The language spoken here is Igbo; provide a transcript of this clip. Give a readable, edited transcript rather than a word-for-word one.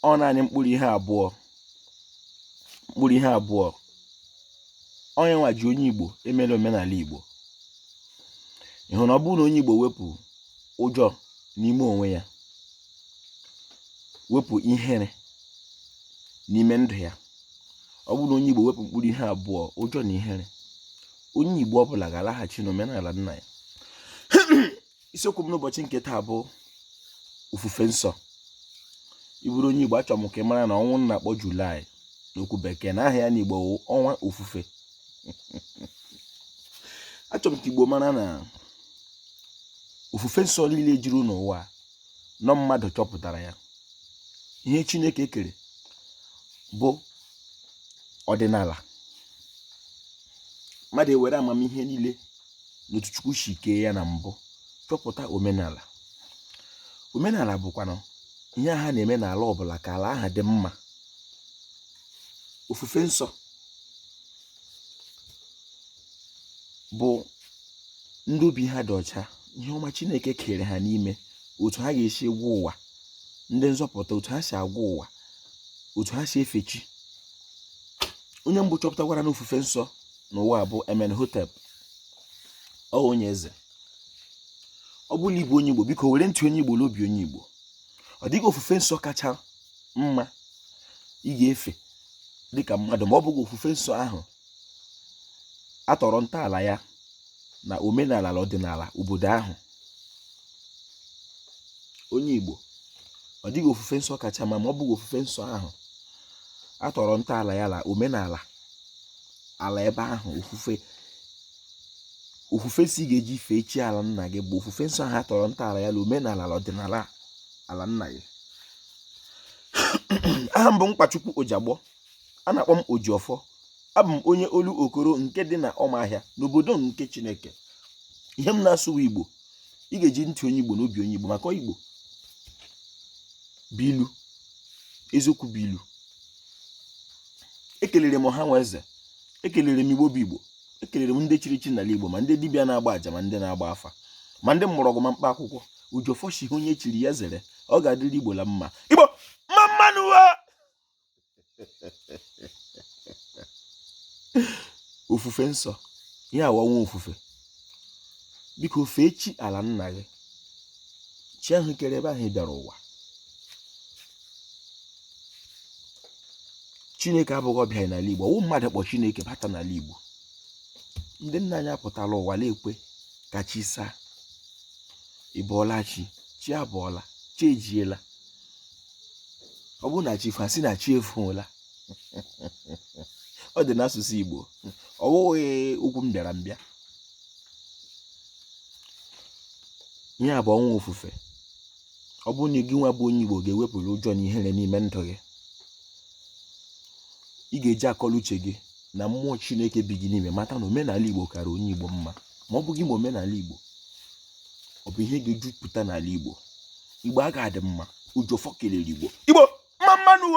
Ọ naanị mkpụrụ ihe abụọ, mkpụrụ ihe abụọ onye nwa ji onye Igbo emela omenala Igbo. Ị hụ na ọ bụrụ na onye Igbo wepụ ụjọ n'ime onwe ya, wepụ ihere n'ime ndụ ya, ọ bụrụ na onye Igbo wepụ mkpụrụ ihe abụọ, ụjọ na ihere, onye Igbo ọbụla ga-alaghachi n'omenala nna ya. Isiokwu m n'ụbọchị nke taa bụ ofufe nsọ. Ị bụrụ onye Igbo, achọrọ m ka ị mara na ọnwa a na-akpọ Julaị n'okwu bekee na aha ya n'Igbo wụ ọnwa ofufe. Achọrọ m ka Igbo mara na ofufe nsọ niile juru n'ụwa na ọ mmadụ chọpụtara ya. Ihe Chineke kere bụ ọdịnala. Mmadụ ewere amamihe niile n'otu Chukwu si kee ya na mbụ chọpụta omenala. Omenala bụkwanụ ihe ha na-eme n'ala ọbụla ka ala ahụ dị mma. Ofufe nsọ bụ ndị obi ha dị ọcha, ihe ọma Chineke kere ha n'ime, otu ha ga-esi gwa ụwa, ndị nzọpụta, otu ha si agwa ụwa, otu ha si efe chi. Onye mbụ chọpụtakwara n'ofufe nsọ n'ụwa bụ Amenhotep, ọ onye eze. Ọ bụrụ na ị bụ onye Igbo, biko were ntị onye Igbo na obi onye Igbo. Ọ dịghị ofufe nsọ kacha mma ị ga-efe dịka mmadụ ma ọ bụghị ofufe nsọ ahụ a tọrọ ntọala ya na omenala na ọdịnala obodo ahụ. Onye Igbo, ọ dịghị ofufe nsọ kacha mma ma ọ bụghị ofufe nsọ ahụ a tọrọ ntọala ya na omenala ala ebe ahụ. Ofufe nsọ ị ga-eji fee chi ala nna gị bụ ofufe nsọ ahụ a tọrọ ntọala ya na omenala na ọdịnala ala nna gị. Aha m bụ Mkpachukwu Ojiagbọ, a na-akpọ m Ojiọfọ. Abụ m onye Olokoro nke dị na Ọmahịa n'obodo nke Chineke. Ihe m na-asụ Igbo, ị ga-eji ntị onye Igbo na obi onye Igbo, maka Igbo bụ ilu, eziokwu bụ ilu. Ekelere m ọha nwe eze, ekelere m Igbo bụ Igbo, ekelere m ndị chiri chi n'ala Igbo, ma ndị dibịa na-agba aja, ma ndị na-agba afa, ma ndị mgbọrọgwụ, ma mkpa akwụkwọ. Ojiọfọ si ihe onye chiri ya zere, ọ ga-adịrị Igbo la mma. Igbo mma mma nụ! Ofufe nsọ ya wụ ọnwa ofufe. Biko fee chi ala nna gị, chi ahụ kere ebe ahụ ị bịara ụwa. Chineke abụghị ọbịa n'ala Igbo. Ọ wụ mmadụ kpọ Chineke bata n'ala Igbo. Ndị nna anyị apụtala ụwa na-ekwe ka chi saa. Ị bọọla chi, chi abọọla, chi ejiela. Ọ bụrụ na chi fo, a sị na chi efola. Ọ dị n'asụsụ Igbo, ọ bụghị okwu m bịara mbịa. Ihe a bụ ọnwa ofufe. Ọ bụrụ na gị nwa bụ onye Igbo ga-ewepụrụ ụjọ na ihere n'ime ndụ gị, ị ga-eji akọla uche gị na mmụọ Chineke bi gị n'ime mata na omenala Igbo kara onye Igbo mma. Ma ọ bụghị ma omenala Igbo ọ bụ ihe ga-ejupụta n'ala Igbo, Igbo a ga-adị mma. Ojiọfọ kelere Igbo. Igbo mma mma nụ!